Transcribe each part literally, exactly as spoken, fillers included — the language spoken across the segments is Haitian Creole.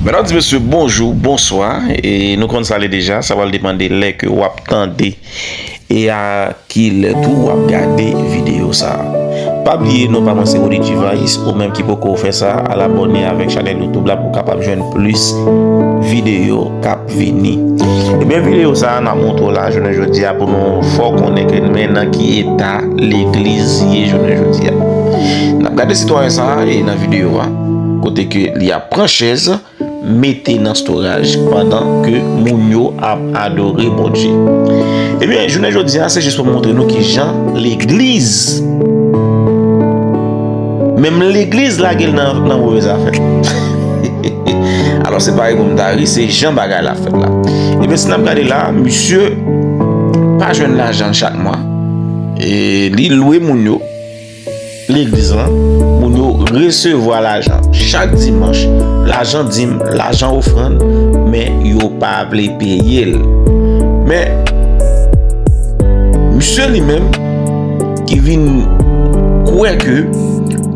Medam, mesye, bonjou, bonswa. E nou konn sa ale deja, sa pral depann de lè ke w ap tande e a ki lè tou w ap gade videyo sa a. Pa bliye, non pa mwen se Rody G-Vice, ou menm ki poko fè sa, al abòne avèk chanèl YouTube la pou w kapab jwenn plis videyo k ap vini. Ebyen, videyo sa a n ap montre w la jounen jodi a pou nou fè w konnen ke men nan ki eta legliz ye jounen jodi a. N ap gade sitwayen sa a e nan videyo a, kote ke li ap pran chèz, mete nan storaj pandan ke moun yo ap adore Bondye. Ebyen, jounen jodi a, se jis pou montre nou ki jan legliz, menm legliz lage l nan, nan movèz afè. Alò, se pa ri pou m ta ri, se jan bagay la fèt la. Ebyen, si n ap gade la, misye pa jwenn lajan l chak mwa. E li lwe moun yo legliz lan, moun yo resevwa lajan chak dimanch, lajan dim, lajan ofrann, men yo pa vle peye l. Men, misye li menm ki vin kwè ke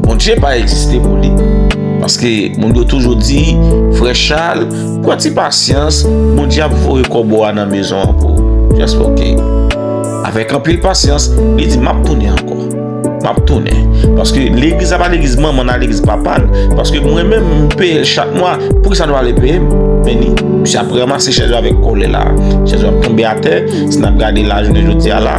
Bondye pa egziste pou li, paske moun yo toujou di, "Frè Chal, pran ti pasyans, Bondye ap voye kòb ou a nan mezon an pou ou." Just ok. Avèk anpil pasyans, li di, "M ap tounen ankò. M ap tounen." Paske legliz la pa legliz manman l, legliz papa l. Paske mwen menm, m peye l chak mwa. Poukisa nou pa vle peye m? Men li, misye ap ranmase chèz yo avèk kòlè la. Chèz yo ap tonbe atè. Si n ap gade la, jounen jodi a la,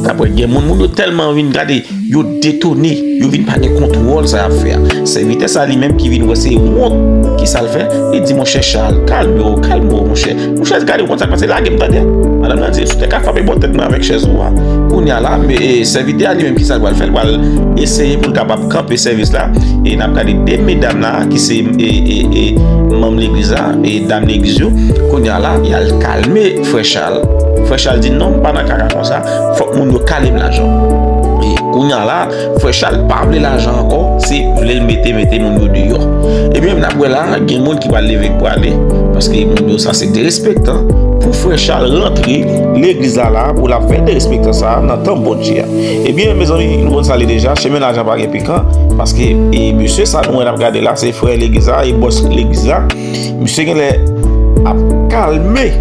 apre gen moun, moun yo tèlman vin gade, yo detone, yo vin pa gen kontwòl sa y ap fè a. Sèvitè sa li menm ki vin wè se wont, kisa l fè? Li di, "Monchè Chal, kalme w, kalme w, monchè." Monchè, gade, ou konn sa k pase, lage m tande. Madanm nan di, "Si w te ka frape bò tèt mwen avèk chèz ou a." Kounye a la, men, e, sèvitè a li menm, kisa l pral fè? L pral eseye pou l kapab kanpe sèvis la. E n ap gade de medam la, ki se, e, e, e, manm legliz la, e dam legliz yo. Kounye a la, y al kalme frè Chal. Frè Chal di, "Non, m pa nan kaka konsa. Fòk moun yo kale m lajan." E kounye a la, frè Chal pa vle lajan ankò, se vle l mete, mete moun yo deyò. Ebyen, n ap wè la, gen moun ki pral leve k prale, paske moun yo sanse derespektan. Pou frè Chal rantre legliz la la, pou l ap fè derespektan sa a nan tanp Bondye a. Ebyen, mezanmi, nou konn sa ale deja, chemen lajan pa gen pikan, paske, e, mesye sa nou wè n ap gade la, se frè legliz la, e bòs legliz la. Misye genlè ap kalme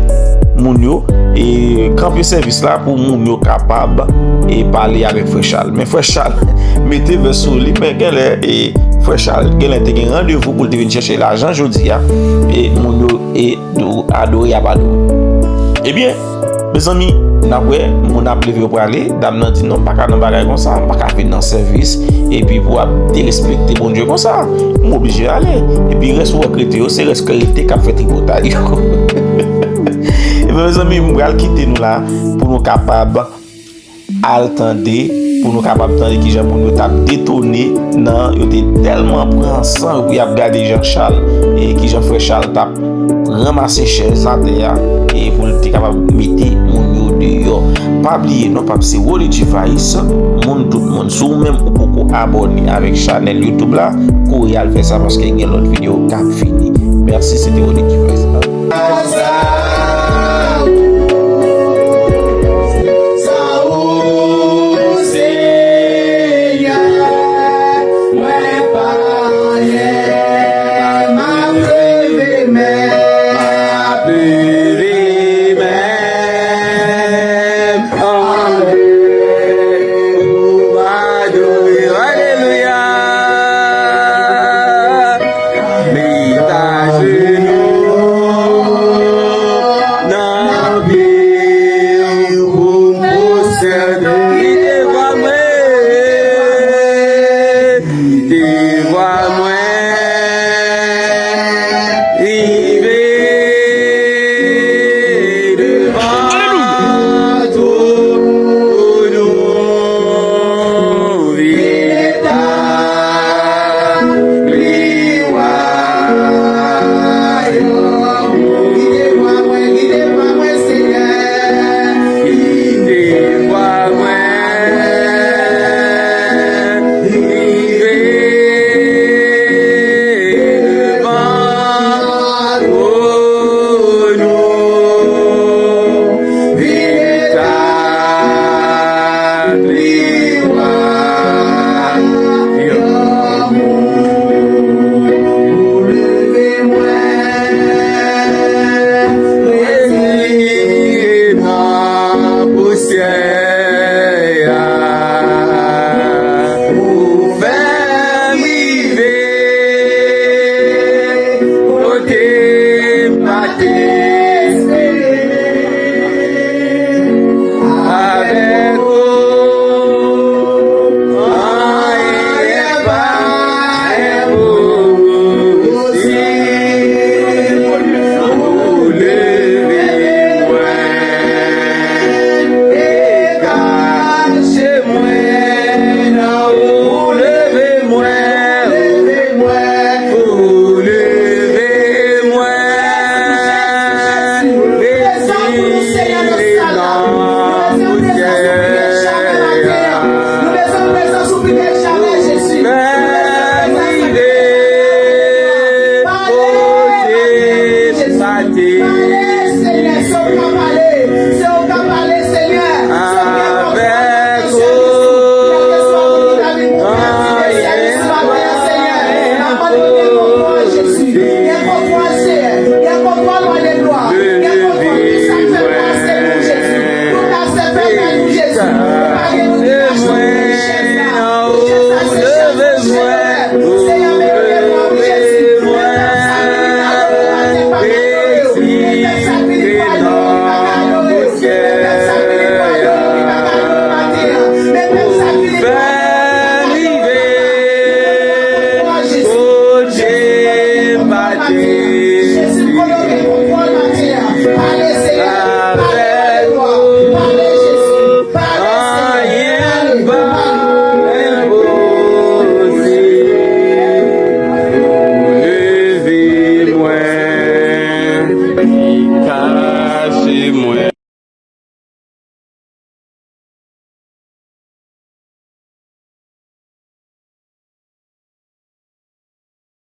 moun yo e kanpe sèvis la pou moun yo kapab e pale avèk frè Chal. Men frè Chal mete vès sou li, men genlè e frè Chal genlè te gen randevou pou l te vin chèche lajan jodi a e moun yo e adore y ap adore. Ebyen, mezanmi, n ap wè, moun ap leve yo prale, dam nan di, "Non, m pa ka nan bagay konsa, m pa ka vin nan sèvis, epi pou ap derespekte Bondye konsa, m oblije ale." Epi rès wòk rete yo, se rès k rete k ap fè tripotay yo. Ebyen, mezanmi, m pral kite nou la pou nou kapab al tande, pou nou kapab tande kijan moun yo t ap detone nan, yo te tèlman pran san, epi y ap gade jan Chal, e kijan frè Chal t ap ranmase chèz atè a, e pou l te kapab mete moun yo deyò. Pa bliye, non pa m se Rody G-Vice, moun tout moun. Si w menm ou poko abòne avèk chanèl YouTube la, kouri al fè sa paske gen lòt videyo k ap vini. Mèsi, se te Rody G-Vice. Alelouya. Met ajenou. Kache mwen.